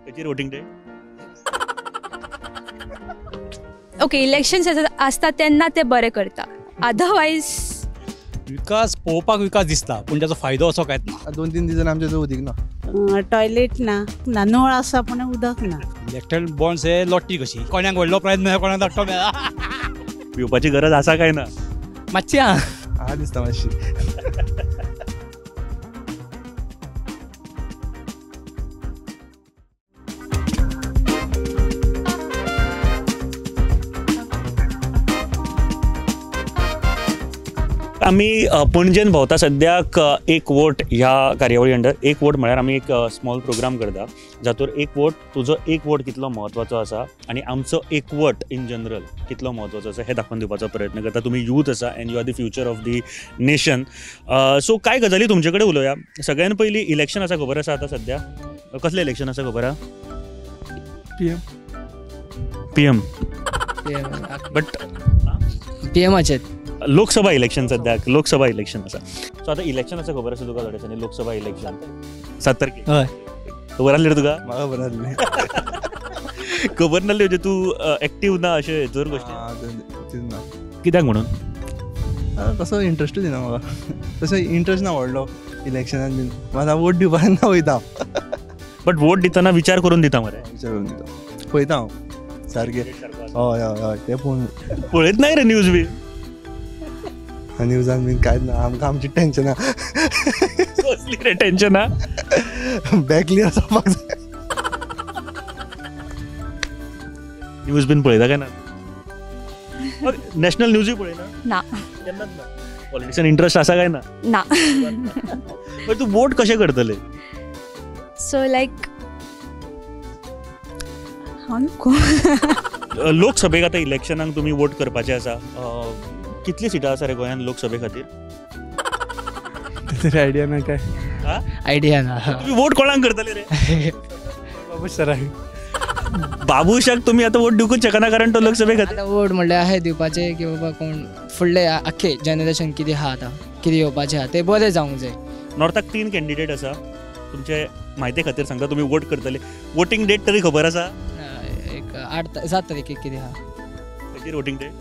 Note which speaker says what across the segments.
Speaker 1: खंयचेर voting day?
Speaker 2: Okay, elections आसता तेन्ना ते बरें करता, अदरवायज
Speaker 3: विकास पळोवपाक विकास दिसता पूण ताचो फायदो असो कांयच ना.
Speaker 4: 2-3 दिसान आमच्या थंय उदीक ना,
Speaker 5: टॉयलेट ना, ना नळ आसा पूण उदक ना.
Speaker 3: इलेक्ट्रल बॉन्ड्स हे लॉटरी कशी, कोणाक व्हडलो प्रायज मेळ्ळा कोणाक धाकटो मेळ्ळा.
Speaker 1: पिवपाची गरज आसा काय ना?
Speaker 6: मातशी
Speaker 4: आहा दिसता मातशी.
Speaker 1: आमी पणजेन भोंवता सद्याक एक वोट ह्या कार्यावळी अंडर. एक वोट म्हळ्यार आमी एक स्मॉल प्रोग्राम करता जातूर एक वोट, तुजो एक वोट कितलो म्हत्वाचो आसा आनी आमचो एक वोट इन जनरल कितलो म्हत्वाचो आसा हें दाखोवन दिवपाचो प्रयत्न करता. तुमी यूथ आसा and you are the future of the nation. So कांय गजाली तुमचे कडेन उलोवया. सगळ्यान पयलीं इलेक्शन आसा, खबर आसा आतां सद्या कसलें इलेक्शन आसा खबर आसा?
Speaker 4: PM.
Speaker 1: PM but
Speaker 6: पीएमाचें
Speaker 1: लोकसभा इलेक्शन सद्याक, लोकसभा इलेक्शन आसा. सो आतां इलेक्शन आसा खबर आसा तुका थोड्या लोकसभा इलेक्शन 7 तारखेक?
Speaker 6: हय.
Speaker 1: खबर आसली रे तुका?
Speaker 4: म्हाका खबर आसली.
Speaker 1: खबर नासली म्हणजे तूं एक्टीव ना अशें हेतूर गोश्टी
Speaker 4: ना?
Speaker 1: कित्याक म्हणून?
Speaker 4: तसो इंट्रस्टूच ना म्हाका, तसो इंट्रस्ट ना व्हडलो इलेक्शनान बीन. म्हाका वोट दिवपाक ना वयता,
Speaker 1: बट वोट दितना विचार करून दिता मरे?
Speaker 4: विचार करून दिता, पळयता हांव सारकें. हय हय हय, तें पळोवन
Speaker 1: पळयत नाही रे न्यूज बी?
Speaker 4: न्यूजान बीन कांयच ना, आमकां आमची टेन्शनां.
Speaker 1: कसली रे टेन्शनां?
Speaker 4: बॅक क्लियर जावपाक जाय.
Speaker 1: न्यूज बीन पळयता काय ना? नॅशनल न्यूजूय पळयना?
Speaker 2: ना,
Speaker 1: केन्नाच ना. पॉलिटिक्सान इंट्रस्ट आसा काय ना?
Speaker 2: ना.
Speaker 1: बट तूं वोट कशें करतले?
Speaker 2: सो लायक हांव
Speaker 1: लोकसभेक आतां इलेक्शनाक तुमी वोट करपाचें आसा, कितली सिटां आसा रे गोंयांत लोकसभे खातीर?
Speaker 7: तरी आयडिया ना. काय
Speaker 6: आयडिया ना.
Speaker 1: तुमी वोट कोणाक करतले रे?
Speaker 7: बाबूश सराक.
Speaker 1: बाबूशाक तुमी आतां वोट दिवकूच शकना कारण तो लोकसभे खातीर.
Speaker 6: आतां वोट म्हणल्यार अशें दिवपाचें की बाबा कोण फुडले आख्खे जनरेशन कितें आहा आतां कितें येवपाचें आहा तें बरें जावंक जाय.
Speaker 1: नॉर्थाक 3 कॅन्डिडेट आसा, तुमचे म्हायती खातीर सांगता, तुमी वोट करतले. वोटींग डेट तरी खबर आसा?
Speaker 6: एक 8-7 तारखेक कितें आहा.
Speaker 1: खंयचेर वोटींग डेट?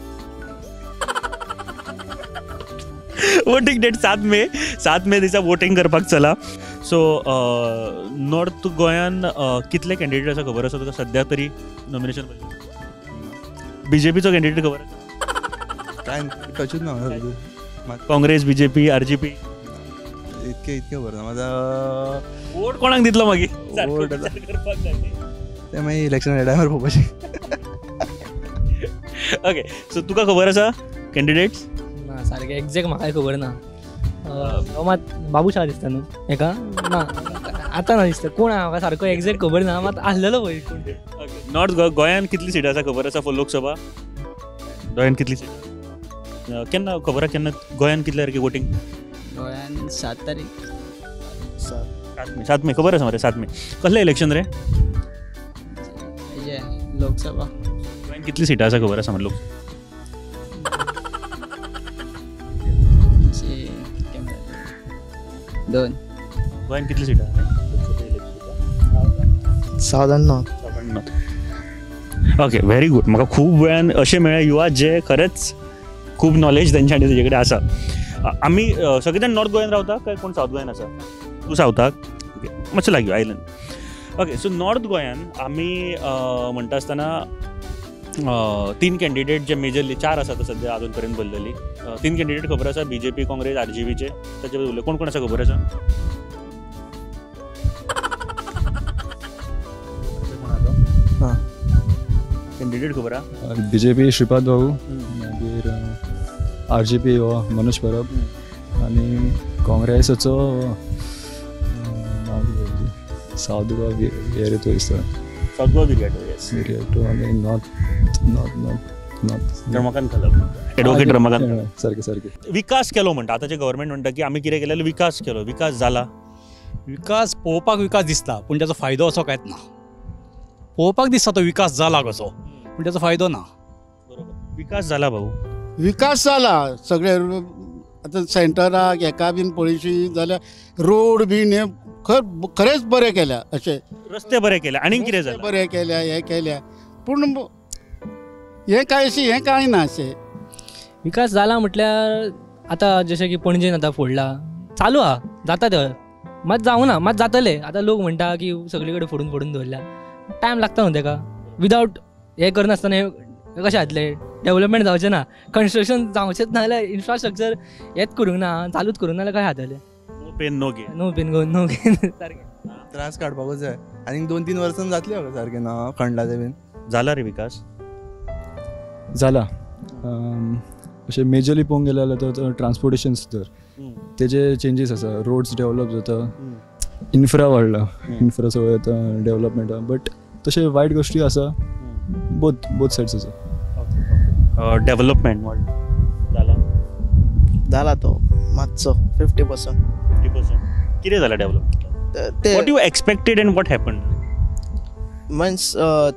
Speaker 1: वोटींग डेट 7 मे. 7 मे दिसा वोटींग करपाक चला. सो नॉर्थ गोंयान कितले कॅन्डिडेट आसा खबर आसा तुका सद्या तरी नॉमिनेशन? बीजेपीचो कॅन्डिडेट खबर आसा?
Speaker 4: काय टचूच ना.
Speaker 1: काँग्रेस, बीजेपी, आरजीपी
Speaker 4: इतके इतके खबर ना म्हाका.
Speaker 1: वोट कोणाक दितलो मागीर?
Speaker 4: वोट ते मागीर इलेक्शन टायमार पळोवपाचें.
Speaker 1: ओके, सो तुका खबर आसा कॅन्डिडेट्स?
Speaker 6: ना सारकें एग्जॅक्ट म्हाकाय खबर ना. हो मात बाबूशा दिसता न्हू हेका? ना आतां ना दिसता कोण आहा म्हाका सारको एग्जॅक्ट खबर ना, मात आसलेलो पळय कोण.
Speaker 1: नॉर्थ गोंयान कितली सिटां आसा खबर आसा फॉर लोकसभा? गोंयान कितली सिटां केन्ना खबर आसा? केन्ना गोंयान कितले तारखेक वोटींग?
Speaker 6: गोंयान 7 तारीख.
Speaker 1: 7 मे. 7 मे खबर आसा मरे? 7 मे कसलें इलेक्शन रे?
Speaker 6: लोकसभा.
Speaker 1: गोंयान कितली सिटां आसा खबर आसा मरे लोकसभा?
Speaker 6: 2.
Speaker 1: गोंयान कितली सिटां?
Speaker 7: 7 आनी 9.
Speaker 1: Okay, very good. म्हाका खूब वेळान अशें मेळ्ळें युवा जे खरेंच खूब नॉलेज तेंच्या आनी तेजे कडेन आसा. आमी सगळे जाण नॉर्थ गोंयान रावता काय कोण सावथ गोंयान आसा? तूं सावथाक? ओके, मातशें लागीं आयलंड. ओके, सो नॉर्थ गोंयान आमी म्हणटा आसतना 3 कॅन्डिडेट जे मेजरली 4 आसा सद्या आजून पर्यंत भरलेली. 3 कॅन्डिडेट खबर आसा, बीजेपी, काँग्रेस, आरजीपीचे. ताचे बद्दल कोण कोण आसा खबर आसा?
Speaker 4: हां,
Speaker 1: कॅन्डिडेट खबर आसा?
Speaker 8: बीजेपी श्रीपाद बाबू, मागीर आरजीपी हो मनोज परब, आनी काँग्रेसाचो सावथ गोवा विरियातो दिसता.
Speaker 1: सावथ गोवा विरियातो, येस
Speaker 8: विरियातो. आनी north north north north
Speaker 1: Ramakant Khalap, advocate Ramakant.
Speaker 8: सारकें सारकें.
Speaker 1: विकास केलो म्हणटा आतांचे गव्हर्मेंट म्हणटा की आमी कितें केलें, विकास केलो. विकास जाला?
Speaker 3: विकास पळोवपाक विकास दिसता पूण ताचो फायदो असो कांयच ना. पळोवपाक दिसता तो विकास जाला कसो पूण ताचो फायदो ना.
Speaker 1: बरोबर. विकास जाला भाऊ?
Speaker 9: विकास जाला, सगळे आतां सेंटराक हेका बीन पळयशी जाल्यार रोड बीन हे खरेंच बरें केल्या, अशें
Speaker 1: रस्ते बरे केले आनी कितें जालें
Speaker 9: बरें केल्या, हें केल्या, पूण हें कांय अशें हें कांय ना. अशें
Speaker 6: विकास जाला म्हटल्यार आतां जशें की पणजेन आतां फोडला चालू आहा, जाता ते मात जावना, मात जातले. आतां लोक म्हणटा की सगळे कडेन फोडून फोडून दवरल्या, टायम लागता न्हू तेका. विदावट हें करनासतना हें कशें जातलें? डेवलपमेंट जावचें ना, कन्स्ट्रक्शन जावचेंच ना जाल्यार इन्फ्रास्ट्रक्चर हेंच करूंक ना, चालूच करूंक ना जाल्यार कशें जातलें?
Speaker 1: No pain no gain,
Speaker 6: no pain no gain. सारकें
Speaker 4: त्रास काडपाकूच जाय. आनीक 2-3 वर्सां जातली सारकें ना खंडला तें बीन.
Speaker 1: जाला रे विकास
Speaker 8: जाला. अशें मेजरली पळोवंक गेलें जाल्यार तर ट्रान्सपोर्टेशन तर तेजे चेंजीस आसा, रोड्स डेवलप जाता, इन्फ्रा वाडला, इन्फ्रा सगळें आतां डेवलपमेंट, बट तशें वायट गोश्टी आसा, बोथ सायड्स आसा.
Speaker 1: डेवलपमेंट जाला
Speaker 7: जाला तो मातसो 50%.
Speaker 1: 50% कितें जाला development? What you expected and what happened?
Speaker 7: Means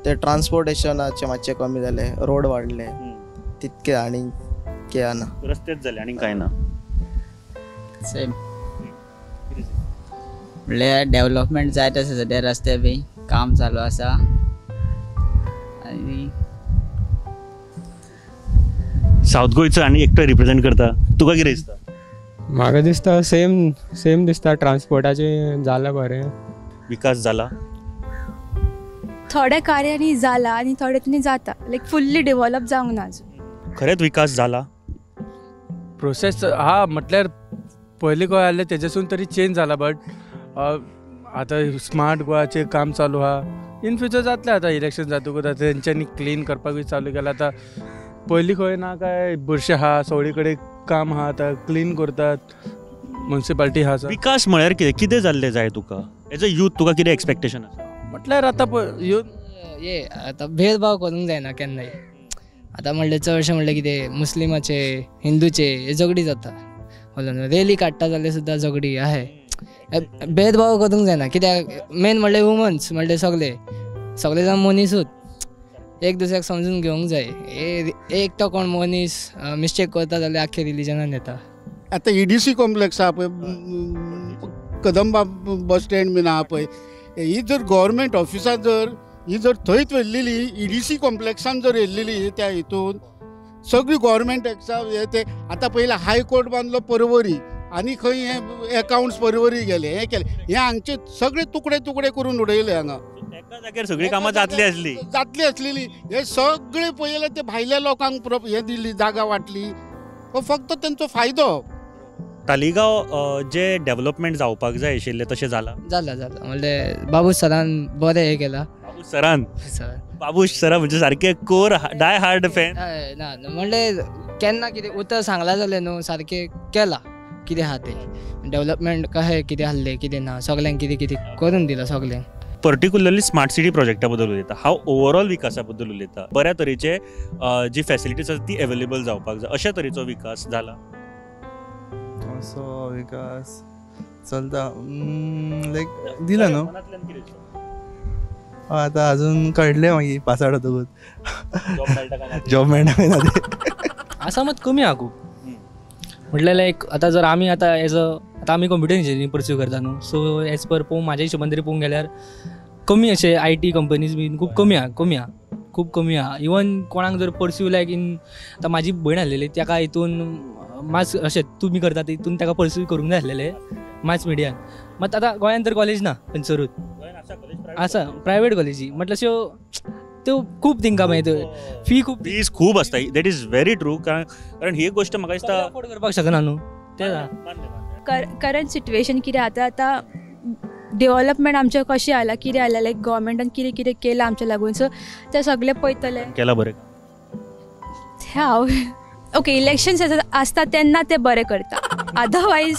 Speaker 7: ते ट्रान्सपोर्टेशनाचे मातशें कमी जालें, रोड वाडले तितके आनी कितें ना,
Speaker 1: रस्तेच जाले आनी कांय ना.
Speaker 10: सेम म्हणल्यार डेवलपमेंट जायत आसा सद्या, रस्ते बी काम चालू आसा. आनी
Speaker 1: सावथ गोंयचो आनी एकटो रिप्रेझेंट करता, तुका कितें दिसता?
Speaker 11: म्हाका दिसता सेम सेम दिसता. ट्रान्सपोर्टाचें जालां बरें,
Speaker 1: विकास जाला
Speaker 2: थोड्या कार्यांनी जाला आनी थोडे तितून जाता, लायक फुल्ली डेवलप जावंक ना अजून.
Speaker 1: खरेंच विकास जाला?
Speaker 12: प्रोसेस हा म्हटल्यार पयलीं गोंय आहलें तेजेसून तरी चेंज जाला, बट आतां स्मार्ट गोवाचें काम चालू आहा, इन फ्युचर जातलें. आतां इलेक्शन जातकूच आतां तेंच्यांनी क्लीन करपाकूय चालू केलां. आतां पयलीं खंय ना काय बुरशें आहा, सगळे कडेन काम आहा, आतां क्लीन करतात म्युनिसिपालिटी आहा.
Speaker 1: विकास म्हळ्यार कितें कितें जाल्लें जाय तुका एज अ यूथ? तुका कितें एक्सपेक्टेशन आसा?
Speaker 12: म्हटल्यार आतां यूथ
Speaker 6: ये आतां भेदभाव करूंक जायना केन्नाय. आतां म्हणल्यार चडशें म्हणल्यार कितें मुस्लिमाचे हिंदूचे हे झगडी जाता, रॅली काडटा जाल्यार सुद्दां झगडी आहे. भेदभाव करूंक जायना कित्याक मेन म्हणल्यार वुमन्स म्हणल्यार सगळे सगळे जाण मनीसूच, एक दुसऱ्याक समजून घेवंक जाय. एकटो कोण मनीस मिस्टेक करता जाल्यार आख्खे रिलीजनान येता.
Speaker 9: आतां EDC complex आहा पळय, कदंबा बस स्टँड बीन आहा पळय, ही जर गव्हर्मेंट ऑफिसां जर ही जर थंयच व्हेल्लेली EDC कॉम्प्लेक्सान जर येयल्लेली त्या हितून सगळी गव्हर्मेंट हे ते आतां पयलीं हायकोर्ट बांदलो परवरी आनी खंय हे एकावंट्स परवरी गेले, हें केलें, हे हांगचे सगळे तुकडे तुकडे करून उडयले हांगा.
Speaker 1: एका जाग्यार सगळी कामां जातली आसली,
Speaker 9: जातली आसलेली. हे सगळे पळयले ते भायल्या लोकांक हे दिली जागा वाटली, हो फक्त तेंचो फायदो.
Speaker 1: तालिगांव जे डेवलपमेंट जावपाक जाय आशिल्लें तशें जालां?
Speaker 6: जालां जालां, म्हणल्यार बाबूश सरान बरें हें केलां.
Speaker 1: बाबूश सरान, बाबूश सरा म्हणजे सारके कोर डाय हार्ड फॅन.
Speaker 6: ना म्हणल्यार केन्ना कितें उतर सांगलां जाल्यार न्हू सारकें केलां कितें आहा तें डेवलपमेंट कशें कितें आहलें कितें ना, सगल्यांक कितें कितें करून दिलां सगल्यांक.
Speaker 1: पर्टिक्युलरली स्मार्ट सिटी प्रोजेक्टा बद्दल उलयता हांव, ओवरऑल विकासा बद्दल उलयता. बऱ्या तरेचे जी फॅसिलिटीज आसा ती एवेलेबल जावपाक जाय, अशा तरेचो विकास जाला?
Speaker 4: असो विकास चलता लायक दिला न्हू आतां अजून कळटलें मागीर पासार जातकूच जॉब मेळटा काय ना ते.
Speaker 6: आसा मात कमी आहा खूब. म्हटल्यार लायक आतां जर आमी आतां एज अ आतां आमी कंप्युटर इंजिनियरींग पर्स्यू करता न्हू, सो एज पर पळोवंक म्हाज्या हिशोबान तरी पळोवंक गेल्यार कमी अशे IT companies बीन खूब कमी आहा, कमी आहा, खूब कमी आहा. इवन कोणाक जर पर्स्यू लायक इन आतां म्हाजी भयण आसलेली ताका हितून मास अशें तुमी करता तितून ताका पर्स्यू करूंक जाय आसलेलें मास मिडियान. मात आतां गोंयान तर कॉलेज ना खंयसरूच आसा, प्रायवेट कॉलेजी म्हटल्यार अश्यो त्यो खूब तेंकां मागीर फी खूब
Speaker 1: फीज खूब आसता. That is very true. कारण ही गोश्ट म्हाका दिसता
Speaker 6: अफोर्ड करपाक शकना न्हू तें.
Speaker 2: करंट सिट्युएशन कितें आतां, आतां डेवलपमेंट आमचें कशें आयलां कितें आयलां, लायक गव्हर्मेंटान कितें कितें केलां आमच्या लागून, सो तें सगळें पळयतलें.
Speaker 1: केलां बरें
Speaker 2: तें हांव ओके. इलेक्शन्स आसता तेन्ना ते बरें करता, अदरवायज.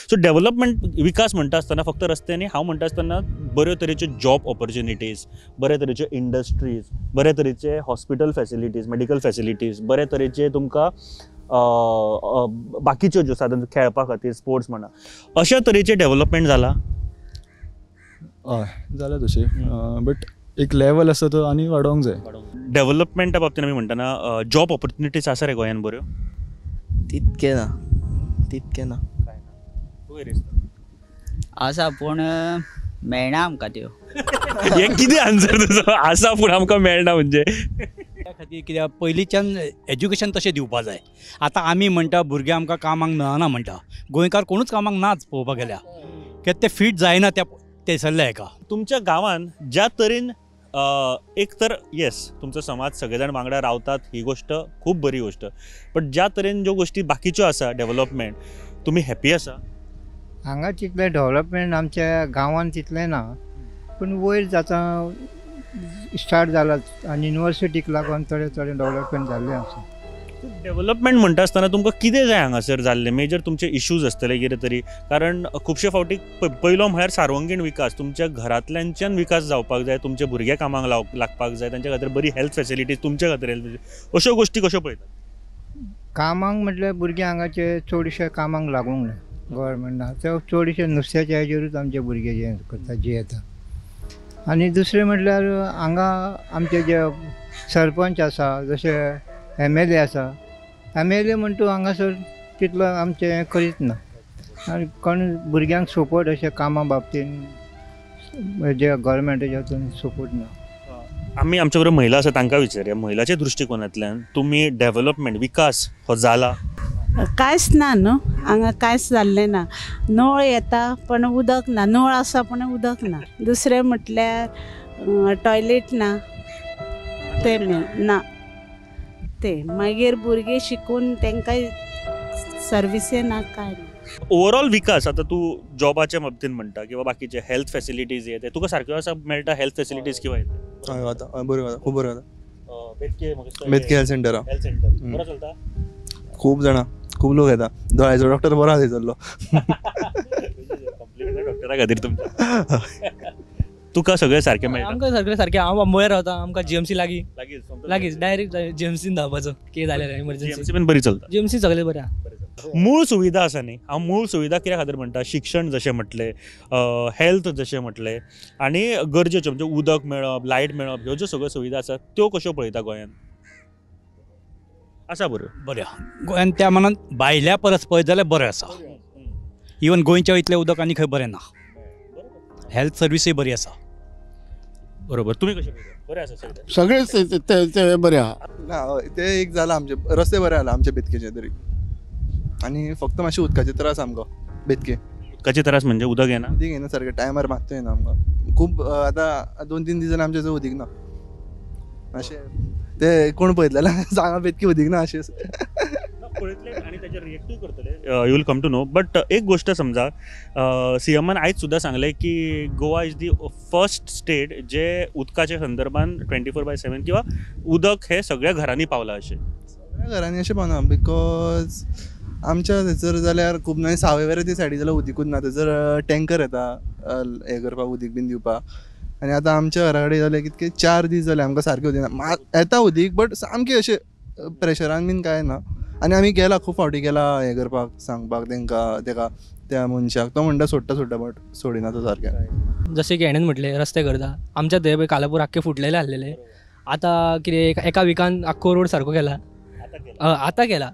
Speaker 1: सो डेवलपमेंट विकास म्हणटा आसतना फक्त रस्त्यांनी, हांव म्हणटा आसतना बऱ्यो तरेच्यो जॉब ऑपॉर्च्युनिटीज, बऱ्या तरेच्यो इंडस्ट्रीज, बऱ्या तरेचे हॉस्पिटल फॅसिलिटीज, मेडिकल फॅसिलिटीज, बऱ्या तरेचे तुमकां बाकीच्यो ज्यो साधन खेळपा खातीर स्पोर्ट्स म्हणा, अशा तरेचें डेवलपमेंट जालां?
Speaker 8: हय जालां तशें, बट एक लेवल आसा तो आनी वाडोवंक जाय.
Speaker 1: डेवलपमेंटा बाबतींत आमी म्हणटना जॉब ऑपॉर्च्युनिटीज आसा रे गोंयान बऱ्यो?
Speaker 7: तितके ना. तितकें ना.
Speaker 10: आसा पूण मेळना आमकां त्यो.
Speaker 1: हें कितें आन्सर तुजो, आसा पूण आमकां मेळना म्हणजे?
Speaker 3: त्या खातीर कित्याक पयलींच्यान एज्युकेशन तशें दिवपा जाय. आतां आमी म्हणटा भुरगे आमकां कामाक मेळना म्हणटा, गोंयकार कोणूच कामाक नाच पळोवपाक गेल्यार, कित्याक ते फीट जायना त्या थंयसरल्या हेका.
Speaker 1: तुमच्या गांवांत ज्या तरेन एक तर येस तुमचो समाज सगळे जाण वांगडा रावतात ही गोश्ट खूब बरी गोश्ट, बट ज्या तरेन ज्यो गोश्टी बाकीच्यो आसा डेवलपमेंट, तुमी हॅपी आसा?
Speaker 13: हांगा तितलें डेवलपमेंट आमच्या गांवांत तितलें ना, पूण वयर जाता स्टार्ट जाला आनी युनिवर्सिटीक लागून थोडें थोडें डेवलपमेंट जाल्लें आसा.
Speaker 1: डेवलपमेंट म्हणटा आसतना तुमकां कितें जाय हांगासर जाल्लें, मेजर तुमचे इश्यूज आसतले कितें तरी? कारण खुबशे फावटी पयलो म्हळ्यार सार्वंगीण विकास, तुमच्या घरांतल्यानच्यान विकास जावपाक जाय, तुमचे भुरगे कामाक लागपाक जाय, तांच्या खातीर बरी हेल्थ फेसिलिटीज, तुमच्या खातीर हेल्थ फेसिलिटीज, अश्यो गोश्टी कश्यो पळयतात?
Speaker 13: कामाक म्हटल्यार भुरगे हांगाचे चडशे कामाक लागूंक ना गव्हर्मेंटान, ते चडशे नुस्त्याच्या हेजेरूच आमचे भुरगे जे करता जियेता. आनी दुसरें म्हटल्यार हांगा आमचे जे सरपंच आसा, जशे एम एल ए आसा, एम एल ए म्हण तूं हांगासर तितलो आमचें हें करीत ना आनी कोण भुरग्यांक सपोर्ट अशें कामा बाबतीन जे गव्हर्मेंटाच्या हातून सपोर्ट ना.
Speaker 1: आमी आमच्या बरोबर महिला आसा तांकां विचारया, महिलाच्या दृश्टिकोनांतल्यान तुमी डेवलपमेंट विकास हो जाला?
Speaker 5: कांयच ना न्हू, हांगा कांयच जाल्लें ना. नळ येता पण उदक ना, नळ आसा पण उदक ना. दुसरें म्हटल्यार टॉयलेट ना, तें ना. ते मागीर भुरगीं शिकून तांकां सर्विसय ना, कांय ना.
Speaker 1: ओवरऑल विकास आतां तूं जॉबाच्या बाबतीन म्हणटा किंवा बाकीचे हेल्थ फेसिलिटीज हे ते तुका सारक्यो आसा मेळटा हेल्थ फेसिलिटीज किंवा?
Speaker 4: हय जाता, बऱ्यो जाता, खूब बऱ्यो जाता. बेतके हेल्थ सेंटर,
Speaker 1: हेल्थ सेंटर बरो चलता,
Speaker 4: खूब जाणां खूब लोक येता. दोळ्याचो डॉक्टर बरो आसा थंयसरलो.
Speaker 1: डॉक्टरा खातीर तुमच्या तुका सगळें सारकें मेळटा?
Speaker 6: आमकां सगळें सारकें. हांव बांबोळे रावता, आमकां जीएमसी लागीं, लागींच डायरेक्ट जीएमसीन धांवपाचो कितें जाल्यार एमर्जन्सी.
Speaker 1: जीएमसी पण बरी चलता,
Speaker 6: जीएमसी सगळें बरें आसा.
Speaker 1: मूळ सुविधा आसा न्ही, हांव मूळ सुविधा कित्या खातीर म्हणटा, शिक्षण जशें म्हटलें, हेल्थ जशें म्हटलें, आनी गरजेच्यो म्हणजे उदक मेळप, लायट मेळप, ह्यो ज्यो सगळ्यो सुविधा आसा त्यो कश्यो पळयता गोंयांत? आसा बऱ्यो?
Speaker 3: बऱ्यो गोंयांत त्या मानान भायल्या परस पळयत जाल्यार बरें आसा. इवन गोंयच्या इतलें उदक आनी खंय बरें ना, हेल्थ सर्विसूय बरी आसा.
Speaker 1: बरोबर, तुमी कशें बरें आसा?
Speaker 9: सगळेच ते बरें आहा
Speaker 4: ना, ते एक जालां आमचे रस्ते बरे जाला आमचे बेतकेचे तरी, आनी फक्त मातशे उदकाचे त्रास आमकां बेतके.
Speaker 1: उदकाचे त्रास म्हणजे उदक येना?
Speaker 4: उदीक येना सारकें, टायमार मात्तूय येना आमकां खूब. आतां 2-3 दीस जाले आमचे थंय उदीक ना, मातशें ते कोण पळयतले जाल्यार सांगा बेतके उदीक ना अशें
Speaker 1: पळयतले आनी ताचेर रिएक्टूय करतले, you will come to know. But एक गोश्ट समजा, सीएमान आयज सुद्दां सांगलें की Goa is the first state जे उदकाच्या संदर्भान 24/7 किंवा उदक हें सगळ्या घरांनी पावलां अशें.
Speaker 4: सगळ्या घरांनी अशें पावना, because आमच्या थंयसर जाल्यार खूब न्हय, सावयवेरें ते सायडी जाल्यार उदीकूच ना, थंयसर टँकर येता हें करपाक, उदीक बीन दिवपाक. आनी आतां आमच्या घरा कडेन जालें कितके 4 दीस जाले आमकां सारकें उदीक ना, येता उदीक बट सामकें अशें प्रेशरान बीन कांय ना. आनी आमी गेला खूब फावटी गेला हें करपाक, सांगपाक तेंकां, तेका त्या मनशाक, तो म्हणटा सोडटा सोडटा, बट सोडिना तो सारकें.
Speaker 6: जशें की हेणेन म्हटलें रस्ते करता, आमच्या थंय पळय कालापूर आख्खे फुटलेले आसलेले, आतां कितें एका विकान आख्खो रोड सारको केला, आतां केला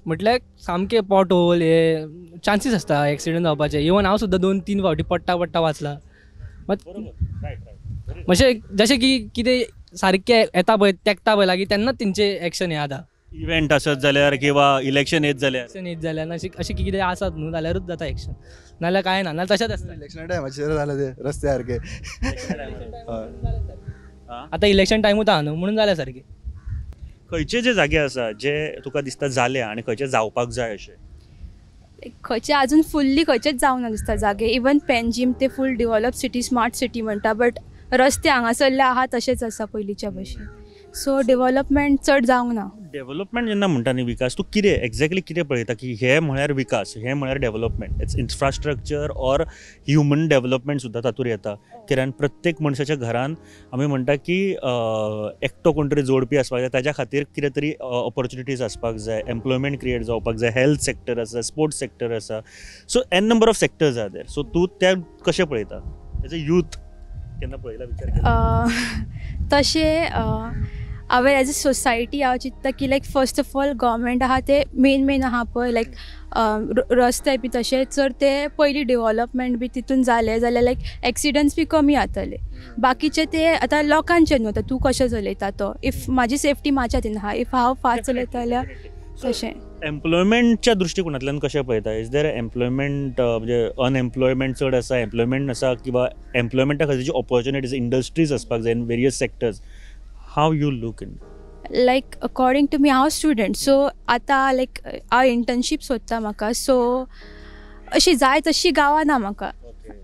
Speaker 6: म्हटल्यार सामकें पॉट होल हे चान्सीस आसता एक्सिडंट जावपाचे. इवन हांव सुद्दां 2-3 फावटी पडटा पडटा वाचला. मातशें जशें की कितें सारकें येता पळय, तेकता पळय लागीं, तेन्नाच तेंचें एक्शन हें आतां.
Speaker 1: इव्हेंट आसत जाल्यार किंवा इलेक्शन येत जाल्यार,
Speaker 6: इलेक्शन येत जाल्यार अशें अशें कितें आसत न्हू जाल्यारूच जाता एक्शन, नाल्यार कांय ना, नाल्यार तशेंच आसता.
Speaker 4: इलेक्शना टायमाचेर जालें ते रस्ते सारके.
Speaker 6: आतां इलेक्शन टायमूच आहा न्हू म्हणून जालें सारकें.
Speaker 1: खंयचे जे जागे आसा जे तुका दिसता जाले आनी खंयचे जावपाक जाय अशें?
Speaker 2: खंयचे अजून फुल्ली खंयचेच जावना दिसता जागे. इवन पेंजीम ते full develop city, smart city म्हणटा, बट रस्ते हांगासरले आहा तशेंच आसा पयलींच्या भशेन. सो डेवलपमेंट चड जावंक ना.
Speaker 1: डेवलपमेंट जेन्ना म्हणटा न्ही विकास, तूं कितें एक्झॅक्टली कितें पळयता की हें म्हळ्यार विकास, हें म्हळ्यार development? It's infrastructure or human development सुद्दां तातूंत येता, कित्याक प्रत्येक मनशाच्या घरान आमी म्हणटा की एकटो कोण तरी जोडपी आसपाक जाय, ताज्या खातीर कितें तरी ऑपॉर्च्युनिटीज आसपाक जाय, एम्प्लॉयमेंट क्रिएट जावपाक जाय, हेल्थ सेक्टर आसा, स्पोर्ट्स सेक्टर आसा, so N number of sectors are there. So तूं त्या कशें पळयता एज अ यूथ, केन्ना पळयला विचार केला?
Speaker 2: तशें हांवें एज अ सोसायटी हांव चिंत्ता की like first of all government आहा ते मेन मेन आहा पळय लायक रस्ते बी तशें जर ते पयलीं डेवलपमेंट बी तितून जालें जाल्यार लायक एक्सिडंट्स बी कमी जातले. बाकीचे ते आतां लोकांचे न्हू, आतां तूं कशें चलयता तो, if म्हाजी सेफ्टी म्हाज्या हातीन आहा, if हांव फास्ट चलयता जाल्यार तशें.
Speaker 1: एम्प्लॉयमेंटच्या दृश्टिकोनांतल्यान कशें पळयता? Is there employment म्हणजे अनएम्प्लॉयमेंट चड आसा, एम्प्लॉयमेंट आसा, किंवा एम्प्लॉयमेंटा खातीर ऑपॉर्च्युनिटीज इंडस्ट्रीज आसपाक जाय in various sectors, how you look in?
Speaker 2: Like according to me हांव स्टुडंट, सो आतां लायक हांव इंटर्नशीप सोदता म्हाका, सो अशी जाय तशी गावना म्हाका.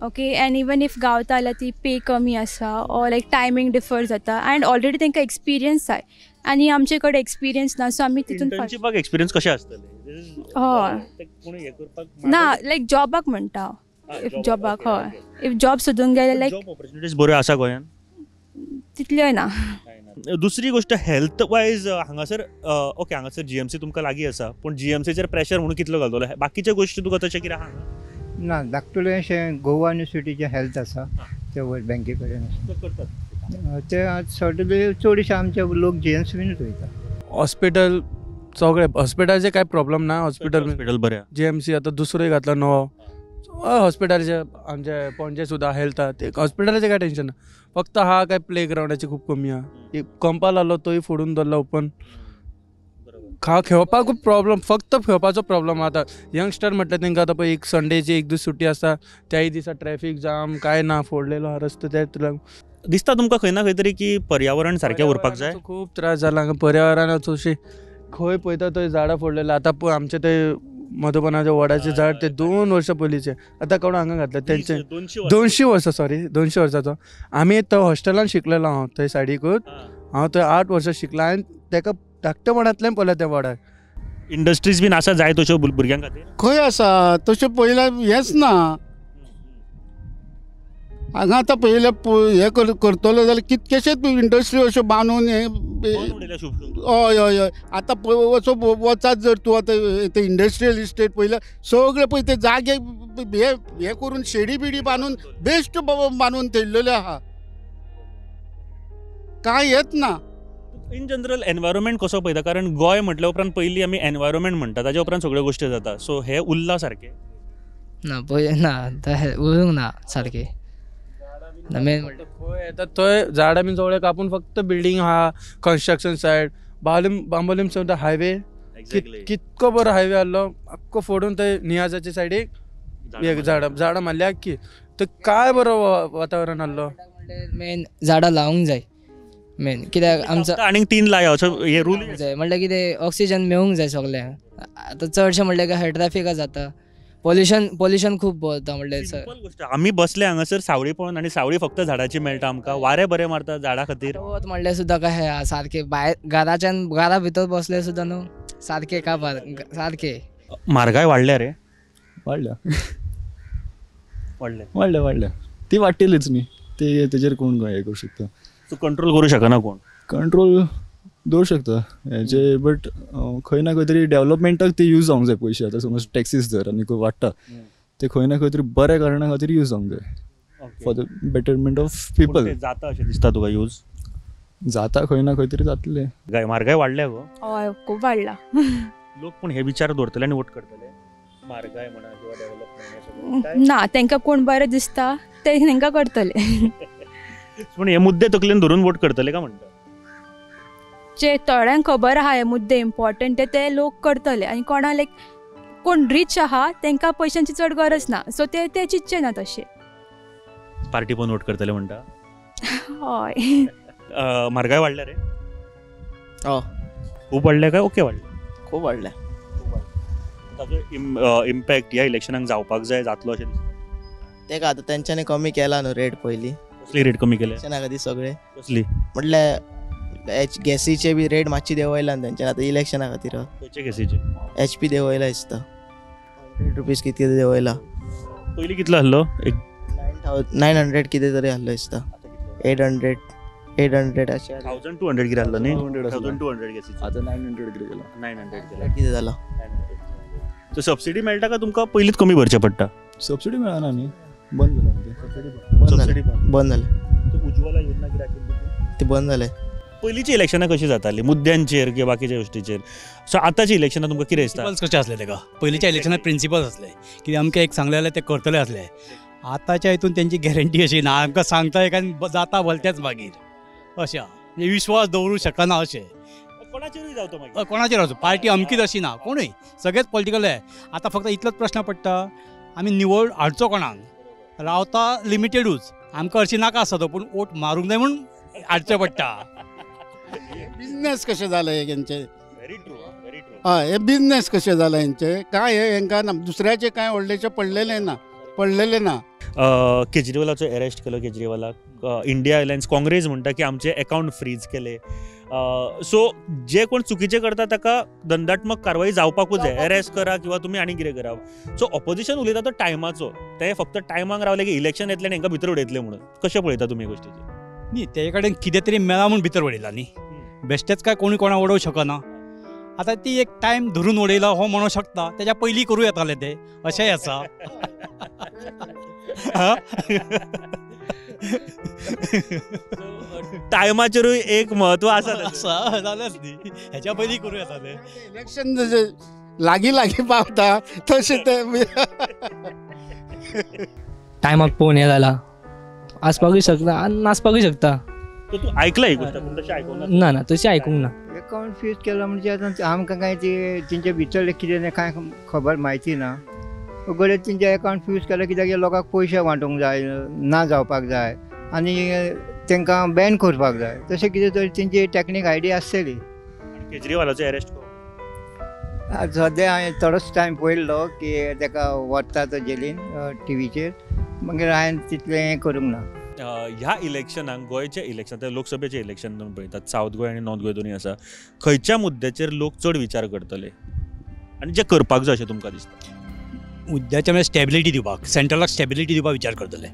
Speaker 2: ओके, एंड इवन if गावता जाल्यार ती पे कमी आसा ऑर लायक टायमींग डिफर जाता एंड ऑलरेडी तांकां एक्सपिरियन्स जाय आनी आमचे कडेन एक्सपिरियन्स ना, सो आमी तितून
Speaker 1: इंटर्नशिपाक एक्सपिरियन्स कशें आसतलें? हय,
Speaker 2: ना लायक जॉबाक म्हणटा हांव, if जॉबाक हय, if job सोदूंक गेल्यार लायक
Speaker 1: जॉब ऑपॉर्च्युनिटीज बऱ्यो आसा गोंयांत
Speaker 2: तितल्योय ना.
Speaker 1: दुसरी गोष्ट हेल्थ वायज हांगासर ओके, हांगासर जीएमसी तुमकां लागीं आसा, पूण जीएमसीचेर प्रेशर म्हणून कितलो घालतलो? बाकीच्यो गोश्टी तुका तशें कितें आहा?
Speaker 13: ना, धाकटुलें अशें गोवा युनिवर्सिटीचें हेल्थ आसा ते वयर बँके कडेन आसा ते सगळे चडशे आमचे लोक जीएमसीनूच वयता.
Speaker 12: हॉस्पिटल सगळे हॉस्पिटलाचे कांय प्रॉब्लम ना, हॉस्पिटल
Speaker 1: हॉस्पिटल बरें,
Speaker 12: जीएमसी आतां दुसरोय घातला नवो हॉस्पिटलाचे, आमचे पणजे सुद्दां हेल्थ आहा ते हॉस्पिटलाचें कांय टेंशन ना. फक्त हा काय प्ले ग्रावंडाची खूब कमी आहा, एक कंपाल आहलो तोय फोडून दवरला ओपन, खा खेळपाक खूब प्रॉब्लम, फक्त खेळपाचो प्रॉब्लम. आतां यंगस्टर म्हटल्यार तांकां आतां पळय एक संडेची एक दीस सुटी आसता, त्याय दिसा ट्रॅफीक जाम काय ना, फोडलेलो आहा रस्तो त्या
Speaker 1: दिसता तुमकां खंय ना खंय तरी की पर्यावरण सारकें उरपाक जाय?
Speaker 12: खूब त्रास जाला हांगा पर्यावरणाचो, अशें खंय पळयता थंय झाडां फोडलेले. आतां पळय आमचे ते मधुबनाचे वडाचे झाड ते 2 वर्सां पयलींचे आतां कोण हांगा घातले तेंचे 200 वर्सां, सॉरी 200 वर्सांचो. आमी तो हॉस्टेलान शिकलेलो हांव थंय सायडीकूच, हांव थंय 8 वर्सां शिकला आनी तेका धाकटेपणांतल्यान पळयला त्या वडाक.
Speaker 1: इंडस्ट्रीज बीन आसा जाय तश्यो भुरग्यां खातीर?
Speaker 9: खंय आसा तश्यो पयल्या हेंच ना हांगा. आतां पयलें हें करतलो जाल्यार कितकेशेच इंडस्ट्री अश्यो बांदून हें, हय हय हय. आतां वचो वचात जर तूं आतां ते इंडस्ट्रियल इस्टेट पयलें सगळे पळय ते जागे हे हे करून शेडी बिडी बांदून बेस्ट बांदून थेयलेले आहा, कांय येत ना.
Speaker 1: इन जनरल एनवायरमेंट कसो पळयता? कारण गोंय म्हटल्या उपरांत पयलीं आमी एनवायरमेंट म्हणटा, ताज्या उपरांत सगळ्यो गोश्टी जाता, सो हें उरलां सारकें
Speaker 6: ना? पळय ना, तशें उरूंक ना सारकें. मेन
Speaker 12: खंय येता थंय झाडां बीन सगळें कापून फक्त बिल्डींग आहा, कन्स्ट्रक्शन सायड. बांबोलीम सुद्दां हायवे कितको बरो हायवे आहलो, आख्खो फोडून थंय नियाजाचे सायडीक झाडां झाडां मारल्या आख्खी, थंय काय बरो वातावरण आहलो.
Speaker 6: मेन झाडां लावूंक जाय मेन, कित्याक आमचो
Speaker 1: आनीक 3 लाया असो हे रूल
Speaker 6: जाय, म्हणल्यार कितें ऑक्सिजन मेळूंक जाय सगल्यांक. आतां चडशें म्हणल्यार काय ट्रॅफिका जाता, पोल्युशन पोल्युशन खूब जाता. म्हणल्यार
Speaker 1: गोश्ट आमी बसले हांगासर सावळी पळोवन आनी सावळी फक्त झाडाची मेळटा आमकां, वारें बरें मारता झाडां खातीर.
Speaker 6: वत म्हणल्यार सुद्दां कशें सारकें भायर घराच्यान घरा भितर बसले सुद्दां न्हू सारकें काबार सारकें.
Speaker 1: म्हारगाय वाडल्या रे?
Speaker 8: वाडल्या
Speaker 1: वाडल्या
Speaker 8: वाडल्या वाडल्या, ती वाडटलीच न्ही, ते तेजेर कोण हें करूं शकता?
Speaker 1: तूं कंट्रोल करूं शकना कोण?
Speaker 8: कंट्रोल दवरूं शकता हेजे, बट खंय ना खंय तरी डेवलपमेंटाक ते यूज जावंक जाय पयशे. आतां समज टॅक्सीस धर आनी खंय वाडटा ते खंय ना खंय तरी बऱ्या कारणा खातीर यूज जावंक जाय, for the betterment of people.
Speaker 1: जाता अशें दिसता तुका यूज?
Speaker 8: जाता खंय ना खंय तरी जातलें.
Speaker 1: म्हारगाय वाडल्या गो?
Speaker 2: हय, खूब वाडला.
Speaker 1: लोक पूण हे विचार दवरतले आनी वोट करतले म्हारगाय म्हणा किंवा डेवलपमेंट?
Speaker 2: ना, तांकां कोण बरें दिसता ते तांकां करतले.
Speaker 1: पूण हे मुद्दे तकलेन धरून वोट करतले काय म्हणटा?
Speaker 2: जे थोड्यांक खबर आहा हे मुद्दे इम्पॉर्टंट ते लोक करतले, आनी कोणा लायक कोण रीच आहा तांकां पयशांची चड गरज ना, सो ते ते चिंतचे ना तशें.
Speaker 1: पार्टी पण वोट करतले म्हणटा?
Speaker 2: हय.
Speaker 1: म्हारगाय वाडल्या रे?
Speaker 7: हय.
Speaker 1: खूब वाडल्या काय ओके वाडल्या?
Speaker 7: खूब वाडल्या.
Speaker 1: ताचो इम्पॅक्ट ह्या इलेक्शनाक जावपाक जाय, जातलो अशें दिसता?
Speaker 7: तेका आतां तेंच्यांनी कमी केला न्हू रेट पयलीं.
Speaker 1: कसली रेट कमी केल्या?
Speaker 7: इलेक्शना खातीर सगळे.
Speaker 1: कसली?
Speaker 7: म्हटल्यार गॅसीचे बी रेट मातशी देंवयला न्हू तेंच्यानी आतां इलेक्शना खातीर.
Speaker 1: खंयचे गॅसीचे?
Speaker 7: एच पी देंवयला दिसता, 100 रुपीज कितें देंवयला.
Speaker 1: पयलीं कितलो आहलो?
Speaker 7: 900 कितें तरी आहलो दिसता, 800 800 अशें.
Speaker 1: 1200 कितें आहलो न्ही? 1200 गॅसीचे.
Speaker 8: आतां 900 कितें केला?
Speaker 1: 900 केला.
Speaker 7: कितें जाला?
Speaker 1: सो सबसिडी मेळटा काय तुमकां पयलींच कमी भरचें पडटा?
Speaker 8: सबसिडी मेळना न्ही, बंद जालें.
Speaker 7: सबसिडी बंद जालें.
Speaker 1: उज्ज्वला योजना कितें आशिल्ली
Speaker 7: ती बंद जालें.
Speaker 1: पयलींची इलेक्शनां कशी जाताली मुद्द्यांचेर किंवा बाकीच्या गोष्टीचेर, सो आतांची इलेक्शनां तुमकां कितें दिसता?
Speaker 3: प्रिंसिपल्स कशे आसले तेका पयलींच्या इलेक्शनाक प्रिंसिपल्स आसले की आमकां एक सांगलें जाल्यार ते करतले आसले. आतांच्या हितून तेंची गॅरंटी अशी ना, आमकां सांगता एक आनी जाता भलतेच मागीर अशें म्हणजे विश्वास दवरूंक शकना अशें.
Speaker 1: कोणाचेरूय जावं मागीर,
Speaker 3: कोणाचेर वचूं, पार्टी अमकीच अशी ना, कोणूय सगळेच पॉलिटिकल आहे. आतां फक्त इतलोच प्रश्न पडटा, आमी निवड हाडचो कोणाक, रावता लिमिटेडूच, आमकां हरशीं नाका आसता तो, पूण वोट मारूंक जाय म्हूण हाडचें पडटा.
Speaker 9: बिजनेस कशें जालें हेंचें?
Speaker 1: Very true, very true.
Speaker 9: हय, हे बिजनेस कशें जालें हेंचें? काय हे हेंकां ना दुसऱ्याचें कांय व्हडलेशें पडलेलें ना, पडलेलें ना.
Speaker 1: केजरीवालाचो अरेस्ट केलो, केजरीवालाक इंडिया अलायन्स काँग्रेस म्हणटा की आमचे अकाउंट फ्रीज केले. सो जे कोण चुकीचे करता ताका दंडात्मक कारवाई जावपाकूच जाय, अरेस्ट करा किंवा तुमी आनी कितें करा. सो ऑपोजिशन उलयता तो टायमाचो, ते फक्त टायमाक रावले की इलेक्शन येतलें आनी हेंकां भितर उडयतले म्हणून. कशें पळयता तुमी गोश्टीचेर?
Speaker 3: न्ही, तेजे कडेन कितें तरी मेळा म्हूण भितर उडयला न्ही, बेश्टेच काय कोणी कोणा उडोवंक शकना. आतां ती एक टायम धरून उडयला हो म्हणूंक शकता, तेज्या पयलीं करूं येतालें तें, अशेंय आसा.
Speaker 1: टायमाचेरूय एक म्हत्व आसा,
Speaker 3: आसा जालेंच न्ही, हेच्या पयलीं करूं येतालें.
Speaker 9: इलेक्शन जशें लागीं लागीं पावता तशें तें
Speaker 6: टायमाक पळोवन हें जालां, आसपाकूय शकता आनी नासपाकूय शकता.
Speaker 1: तूं आयकलां ही गोश्ट? पूण तशें आयकूंक ना.
Speaker 6: ना ना, तशें आयकूंक ना.
Speaker 13: अकाउंट फ्रीज केला म्हणजे आतां आमकां कांय ती तेंच्या भितरलें कितें कांय खबर म्हायती ना. घडये तेंचे अकाउंट फ्रीज केलें कित्याक लोकांक पयशे वांटूंक जाय ना जावपाक जाय आनी तांकां बॅन करपाक जाय, तशें कितें तरी तेंची टॅक्नीक आयडिया आसतली.
Speaker 1: केजरीवालाचो अरेस्ट
Speaker 13: सद्या हांवें थोडोच टायम पळयल्लो की ताका व्हरता तो जेलीन टिवीचेर, मागीर हांवें तितलें हें करूंक ना.
Speaker 1: ह्या इलेक्शनाक, गोंयच्या इलेक्शन, लोकसभेचें इलेक्शन तुमी पळयतात, सावथ गोंय आनी नॉर्थ गोंय दोनूय आसा, खंयच्या मुद्द्याचेर लोक चड विचार करतले आनी जे करपाक जाय अशें तुमकां दिसता?
Speaker 3: मुद्द्याचे म्हणजे स्टेबिलिटी दिवपाक, सेंट्रलाक स्टेबिलिटी दिवपाक विचार करतले.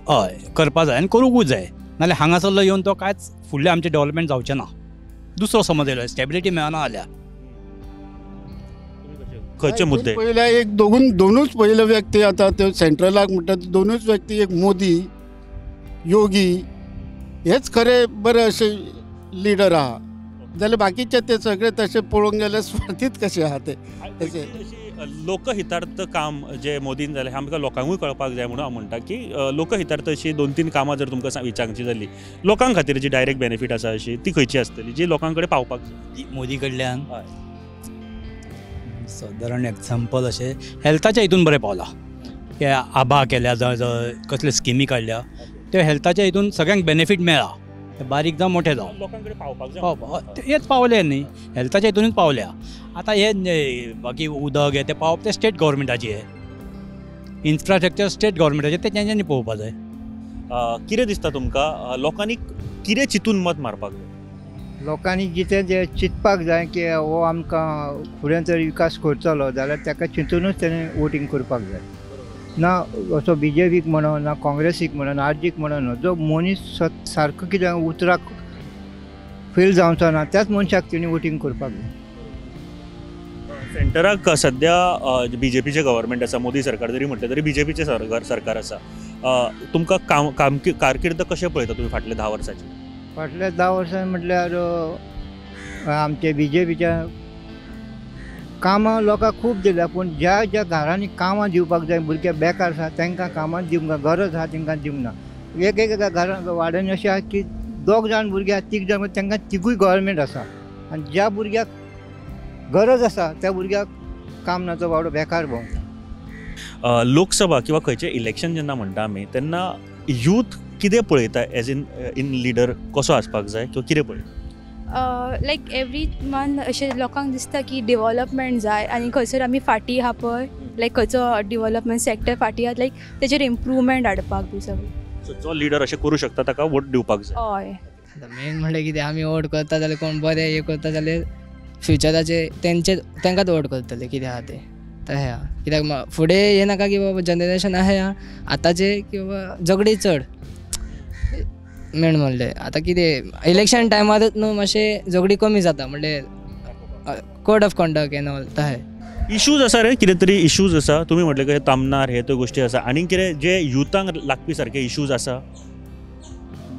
Speaker 3: हय, करपाक जाय आनी करूंकूच जाय, नाल्यार हांगासरलो येवन तो कांयच फुडलें आमचें डेवलपमेंट जावचें ना. दुसरो समज येयलो, स्टेबिलिटी मेळना जाल्यार
Speaker 1: खंयचे मुद्दे?
Speaker 9: पयले एक दोनूच पयले व्यक्ती आतां त्यो सेंट्रलाक म्हणटा दोनूच व्यक्ती, एक मोदी, योगी, हेच खरे बरे अशे लिडर आहा. जाल्यार बाकीचे ते सगळे तशे पळोवंक गेल्यार स्वार्थीत कशे आहा ते. तशे
Speaker 1: लोकहितार्थ काम जे मोदीन जालें आमकां लोकांकूय कळपाक जाय म्हणून हांव म्हणटा की लोकहितार्थ अशी 2-3 कामां जर तुमकां विचारची जाली लोकां खातीर जी डायरेक्ट बेनिफीट आसा अशी ती खंयची आसतली जी लोकां कडेन पावपाक जाय
Speaker 3: मोदी कडल्यान? सादारण एग्जाम्पल अशें हेल्थाच्या हितून बरें पावलां, ते आबा केल्या जावं कसले स्किमी काडल्या त्यो हेल्थाच्या हितून सगळ्यांक बेनिफीट मेळ्ळा, बारीक जावं मोठे जावं
Speaker 1: लोकां कडेन पावपाक जाय.
Speaker 3: हेच पावले न्ही, हेल्थाच्या हितूनच पावल्या. आतां हे बाकी उदक हे तें पावप तें स्टेट गव्हर्मेंटाचें, हे इन्फ्रास्ट्रक्चर स्टेट गव्हर्मेंटाचें, तें तेंच्यांनी पळोवपा जाय.
Speaker 1: कितें दिसता तुमकां लोकांनी कितें चिंतून मत मारपाक जाय?
Speaker 13: लोकांनी जितें जें चिंतपाक जाय की हो आमकां फुडें जर विकास करतलो जाल्यार ताका चिंतुनूच तेणें वोटींग करपाक जाय. ना असो बी जे पीक म्हणो ना काँग्रेसीक म्हणो ना आरजीक म्हणो, जो मनीस सारको कितें उतराक फेल जावचो ना त्याच मनशाक तेणी वोटींग करपाक जाय.
Speaker 1: सेंटराक सद्या बी जे पीचें गव्हर्मेंट आसा, मोदी सरकार जरी म्हटलें तरी बी जे पीचें सरकार आसा, तुमकां काम कारकीर्द कशें पळयता तुमी फाटल्या 10 वर्सांची?
Speaker 13: फाटल्या 10 वर्सां म्हटल्यार आमचे बी जे पीच्या कामां लोकांक खूब दिल्या, पूण ज्या ज्या घरांनी कामां दिवपाक जाय भुरगे बेकार आसा तांकां कामां दिवंक ना, गरज आसा तांकां दिवंक ना. एक एक घरां वाड्यांनी अशें आसा की 2 जाण भुरगे आसा, 3 जाण, तांकां तिगूय गव्हर्मेंट आसा आनी ज्या भुरग्याक गरज आसा त्या भुरग्याक काम ना, तो बावडो बेकार भोंवता.
Speaker 1: लोकसभा किंवा खंयचें इलेक्शन जेन्ना म्हणटा आमी तेन्ना यूथ कितें पळयता एज इन लिडर कसो आसपाक जाय किंवा कितें पळयता?
Speaker 2: लायक एवरी मंथ अशें लोकांक दिसता की डेवलपमेंट जाय आनी खंयसर आमी फाटीं आहा पळय, लायक खंयचो डेवलपमेंट सेक्टर फाटीं आहा, लायक तेजेर इम्प्रूवमेंट हाडपाक बी सगळें.
Speaker 1: जो लिडर अशें करूं शकता ताका वोट दिवपाक जाय.
Speaker 2: हय,
Speaker 10: मेन म्हणल्यार कितें आमी वोट करता जाल्यार कोण बरें हें करता जाल्यार फ्युचराचे तेंचे तांकांच वोट करतले कितें आहा तें तशें आहा. कित्याक फुडें हें नाका की बाबा जनरेशन आहा आतांचें की बाबा झगडीं चड मेन म्हणलें आतां कितें इलेक्शन टायमारूच न्हू मातशें झगडीं कमी जाता, म्हणलें code of conduct N all तशें.
Speaker 1: इशूज आसा रे, कितें तरी इशूज आसा, तुमी म्हटलें कशें तामनार हे त्यो गोश्टी आसा, आनी कितें जे युथांक लागपी सारके इशूज आसा?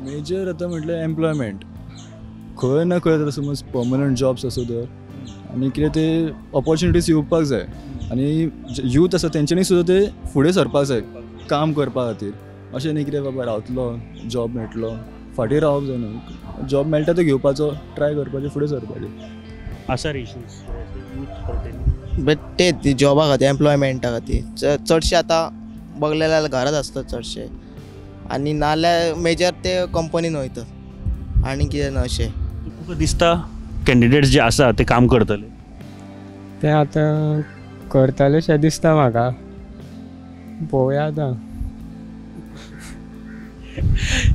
Speaker 8: मेजर आतां म्हटल्यार एम्प्लॉयमेंट, खंय ना खंय तर समज पर्मनंट जॉब्स आसूं तर आनी कितें ते ऑपॉर्च्युनिटीज येवपाक जाय आनी यूथ आसा तेंच्यांनी सुद्दां ते फुडें सरपाक जाय काम करपा खातीर. अशें न्ही कितें बाबा रावतलो जॉब मेळटलो, फाटीं रावप जायना, जॉब मेळटा तो घेवपाचो ट्राय करपाचें, फुडें सरपाचें.
Speaker 1: आसा इश्यूज
Speaker 7: बट ते जॉबा खातीर, एम्प्लॉयमेंटा खातीर चडशे आतां बघले जाल्यार घरात आसतात चडशे, आनी नाल्यार मेजर ते कंपनीन वयतात आनी कितें ना अशें.
Speaker 1: तुका दिसता कॅन्डिडेट्स जे आसा ते काम करतले?
Speaker 11: ते आतां करतले शें दिसता म्हाका, पळोवया आतां.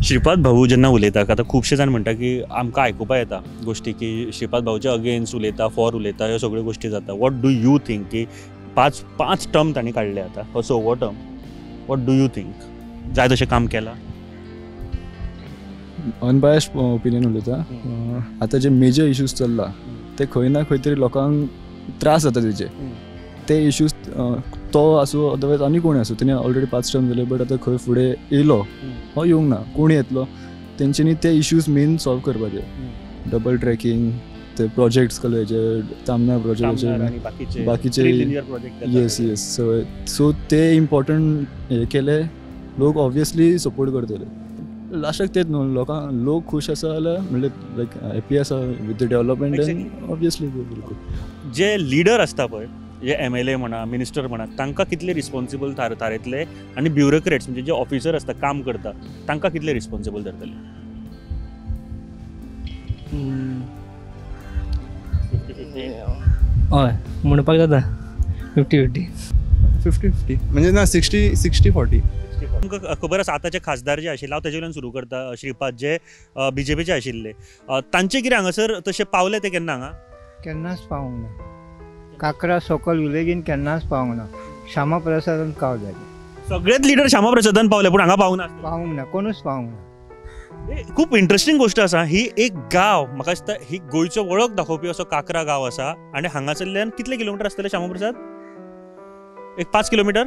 Speaker 1: श्रीपाद भाऊ जेन्ना उलयता आतां खुबशे जाण म्हणटा की आमकां आयकुपा येता गोश्टी की श्रीपाद भाऊचे अगेन्स्ट उलयता, फॉर उलयता, ह्यो सगळ्यो गोश्टी जाता. What do you think की पांच टर्म तांणी काडले आतां, हो सवो term, what do you think जाय तशें काम केलां?
Speaker 8: अनबायस्ड ओपिनियन उलयता. आतां जे मेजर इश्यूज चल्ला ते खंय ना खंय तरी लोकांक त्रास जाता तेजे, ते इश्यूज तो आसूं अदरवायज आनी कोण आसूं, तेणी ऑलरेडी 5 टर्म जाले, बट आतां खंय फुडें येयलो हो येवंक ना, कोण येतलो तेंच्यांनी ते इश्यूज मेन सॉल्व करपाचे. डबल ट्रॅकिंग, ते प्रोजेक्ट्स कसले तामना प्रोजेक्ट बाकीचे, येस येस, सो ते इम्पॉर्टंट हे केले, लोक ऑब्वियसली सपोर्ट करतले. लास्टाक तेच न्हू, लोकांक लोक खूश आसा जाल्यार म्हणल्यार लायक हॅपी आसा with the development and obviously.
Speaker 1: J leader आसता पळय, जे MLA म्हणा, मिनिस्टर म्हणा, तांकां कितले रिस्पॉन्सिबल थारयतले आनी ब्युरोक्रेट्स म्हणजे जे ऑफिसर आसता काम करता तांकां कितले रिस्पॉन्सिबल धरतले?
Speaker 6: हय म्हणपाक जाता 50-50.
Speaker 4: 50-50 म्हणजे ना 60-40.
Speaker 1: तुमकां खबर आसा आतांचे खासदार जे आशिल्ले, हांव तेजे वयल्यान सुरू करता, श्रीपाद जे बीजेपीचे आशिल्ले तांचे कितें हांगासर तशें पावले ते केन्ना हांगा?
Speaker 13: केन्नाच पावूंक ना, काकरा सोकल विलेजीन केन्नाच पावूंक ना. श्यामा प्रसादान काव जाले
Speaker 1: सगळेच लिडर, श्यामा प्रसादान पावले पूण हांगा पावूंक ना,
Speaker 13: पावूंक ना, कोणूच पावूंक ना.
Speaker 1: खूब इंट्रस्टींग गोश्ट आसा ही. एक गांव म्हाका दिसता ही गोंयचो वळख दाखोवपी असो काकरा गांव आसा आनी हांगासरल्यान कितले किलोमिटर आसतले श्यामा प्रसाद? एक 5 किलोमिटर,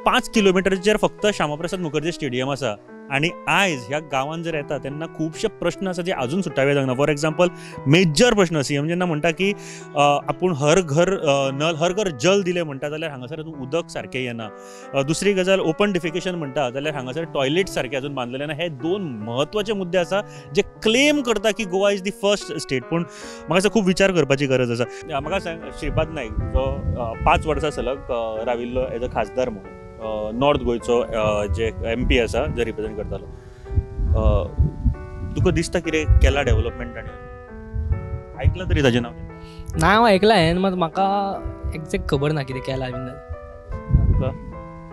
Speaker 1: 5 किलोमिटरचेर फक्त श्यामाप्रसाद मुखर्जी स्टेडियम आसा. आनी आयज ह्या गांवांत जर येता तेन्ना खुबशे प्रश्न आसा जे अजून सुटावे जावंक ना. फॉर एग्जाम्पल मेजर प्रश्न सीएम जेन्ना म्हणटा की आपूण हर घर नल, हर घर जल दिलें म्हणटा जाल्यार हांगासर अजून उदक सारकें येना. दुसरी गजाल ओपन डिफिकेशन म्हणटा जाल्यार हांगासर टॉयलेट सारकें अजून बांदलेलें ना. हे 2 म्हत्वाचे मुद्दे आसा जे क्लेम करता की Goa is the first state, पूण म्हाका दिसता खूब विचार करपाची गरज आसा. म्हाका सांग श्रीपाद नायक जो 5 वर्सां सलग राविल्लो एज अ खासदार म्हणून नॉर्थ गोंयचो जे MP आसा जे रिप्रेझेंट करतालो, तुका दिसता कितें केला डेव्हलपमेंट आनी आयकलां तरी ताजें नांव?
Speaker 6: ना हांव आयकलां हांवें, मात म्हाका एग्जॅक्ट खबर ना कितें केलां बीन.
Speaker 1: तुका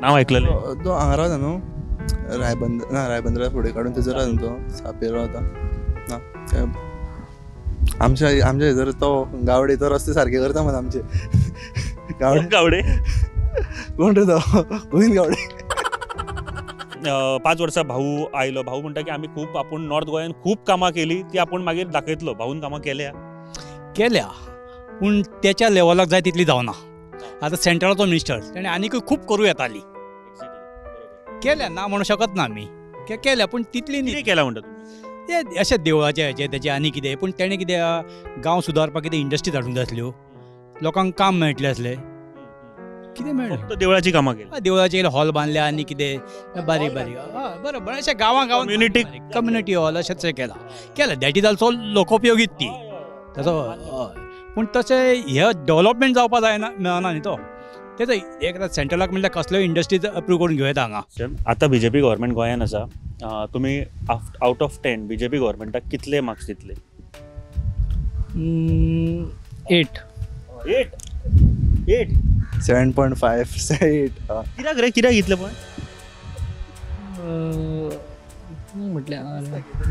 Speaker 1: नांव आयकलेलें?
Speaker 4: तो हांगा रावता न्हू रायबंदर, ना रायबंदरा फुडें काडून थंयसर रावता तो सापेर रावता ना. आमच्या आमच्या हेजर तो गावडे तो रस्ते सारके करता मरे आमचे. गावडे
Speaker 1: गावडे
Speaker 4: कोण रे तो? गोविंद गावडे.
Speaker 1: 5 वर्सां भाऊ आयलो, भाऊ म्हणटा की आमी खूब आपूण नॉर्थ गोंयान खूब कामां केली ती आपूण मागीर दाखयतलो. भाऊन कामां केल्या
Speaker 3: केल्या पूण त्याच्या लेवलाक जाय तितली जावना. आतां सेंट्रलाचो मिनिस्टर तेणें आनीकूय खूब करूं येताली, केल्या ना म्हणू शकत ना आमी, केल्या पूण तितली न्ही.
Speaker 1: केल्या म्हणटा
Speaker 3: ते अशें देवळाचें हेचें तेचें आनी कितें, पूण तेणें कितें गांव सुदारपाक कितें इंडस्ट्रीज हाडूंक जाय आसल्यो, लोकांक काम मेळटलें आसलें, कितें मेळ्ळें?
Speaker 1: फक्त देवळाची कामां केली,
Speaker 3: देवळाचे हॉल बांदले आनी कितें बारीक बारीक बरोबर अशें गांवां गांवां कम्युनिटी हॉल अशेंच केलां केलें. That is also लोकोपयोगी ती ताचो, पूण तशें हे डेवलपमेंट जावपा जायना, मेळना न्ही तो. तेचो एक सेंट्रलाक म्हणल्यार कसल्योय इंडस्ट्रीज अप्रूव करून घेवं येता हांगा.
Speaker 1: आतां बीजेपी गव्हर्मेंट गोंयान आसा, तुमी आउट ऑफ 10 बीजेपी गव्हर्मेंटाक कितले मार्क्स दितले?
Speaker 6: 8.
Speaker 1: 8 8
Speaker 4: 7.5 8.
Speaker 1: कित्याक रे, कित्याक इतले पॉयंट
Speaker 6: म्हटल्यार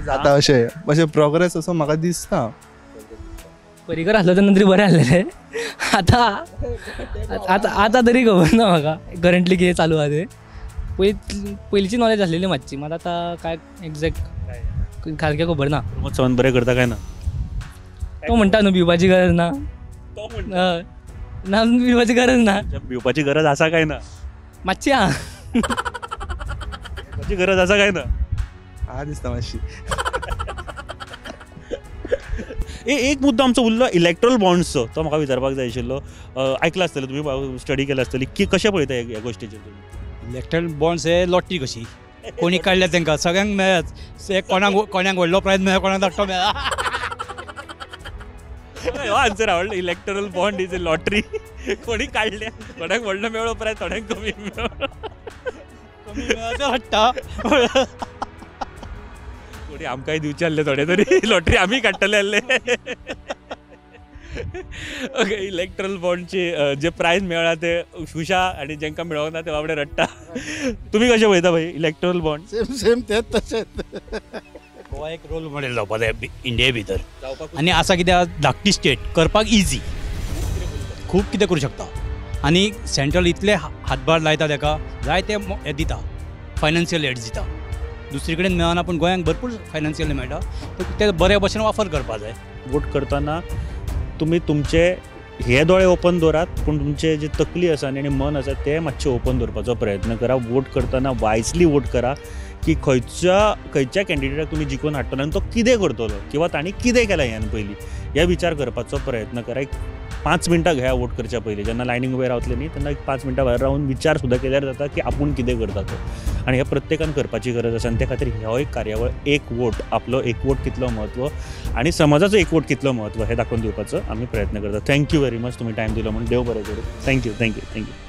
Speaker 4: जाता अशें अशें प्रोग्रेस असो म्हाका दिसता.
Speaker 6: परिकर आसलो तेन्ना तरी बरें आसलें, आतां आतां आतां तरी खबर ना म्हाका करंटली कितें चालू आसा तें. पयलींची नॉलेज आसलेली मातशी, मात आतां काय एग्जॅक्ट सारकें खबर ना.
Speaker 1: प्रमोद सावंत बरें करता काय ना?
Speaker 6: तो म्हणटा न्हू भिवपाची गरज ना, ना भिवपाची गरज ना.
Speaker 1: भिवपाची गरज आसा काय ना?
Speaker 6: मातशी आहा.
Speaker 1: भिवपाची गरज आसा काय ना?
Speaker 4: आहा दिसता मातशी.
Speaker 1: एक मुद्दो आमचो उरलो इलेक्ट्रल बॉन्ड्सचो, तो म्हाका विचारपाक जाय आशिल्लो. आयकला आसतलें तुमी, स्टडी केला आसतली, की कशें पळयता ह्या गोश्टीचेर तुमी?
Speaker 3: इलेक्ट्रल बॉन्ड्स हे लॉटरी कशी, कोणी काडल्या तांकां सगळ्यांक मेळ्ळ्यात, कोणाक कोणाक व्हडलो प्रायज मेळ्ळा, कोणाक धाकटो मेळ्ळा.
Speaker 1: हो आन्सर आवडलो, electoral bond is a lottery. कोणी काडल्या, कोणाक व्हडलो मेळ्ळो प्रायज, थोड्यांक कमी मेळ्ळो,
Speaker 3: कमी मेळ्ळो हाडटा.
Speaker 1: कोणी आमकांय दिवचे आसले थोडे तरी, लॉटरी आमी काडटले आसले. ओके, इलेक्ट्रल बॉन्डचे जे प्रायज मेळ्ळा ते खुशा आनी जेंकां मेळोंक ना ते बाबडे रडटा. तुमी कशें पळयता भाई इलेक्ट्रल बॉन्ड?
Speaker 9: सेम सेम तेच तशेंच.
Speaker 3: गोवा एक रोल मॉडेल जावपा जाय इंडिये भितर, आनी आसा कित्याक धाकटी स्टेट, करपाक इजी, खूब कितें करूं शकता. आनी सेंट्रल इतले हातभार लायता ताका, जाय ते हें दिता, फायनान्शियल एड्स दिता, दुसरी कडेन मेळना, पूण गोंयांक भरपूर फायनान्शियल मेळटा, ते बरे भशेन वापर करपा जाय.
Speaker 1: वोट करतना तुमी तुमचे हे दोळे ओपन दवरात, पूण तुमचे जे तकली आसा आनी मन आसा ते मातशें ओपन दवरपाचो प्रयत्न करा. वोट करतना वायजली वोट करा की खंयच्या खंयच्या कॅन्डिडेटाक तुमी जिखून हाडटलो आनी तो कितें करतलो किंवा तांणी कितें केलां ह्यान पयलीं, हे विचार करपाचो प्रयत्न करा. एक 5 मिनटां घेया वोट करच्या पयलीं, जेन्ना लायनीक उबे रावतले न्ही तेन्ना एक 5 मिनटां भायर रावन विचार सुद्दां केल्यार जाता की आपूण कितें करता तो. आनी हे प्रत्येकान करपाची गरज आसा. आनी ते खातीर हो एक कार्यावळ, एक वोट, आपलो एक वोट कितलो म्हत्व आनी समाजाचो एक वोट कितलो म्हत्व हें दाखोवन दिवपाचो आमी प्रयत्न करता. Thank you very much, तुमी टायम दिलो म्हूण. देव बरें करूं. Thank you, thank you, thank you.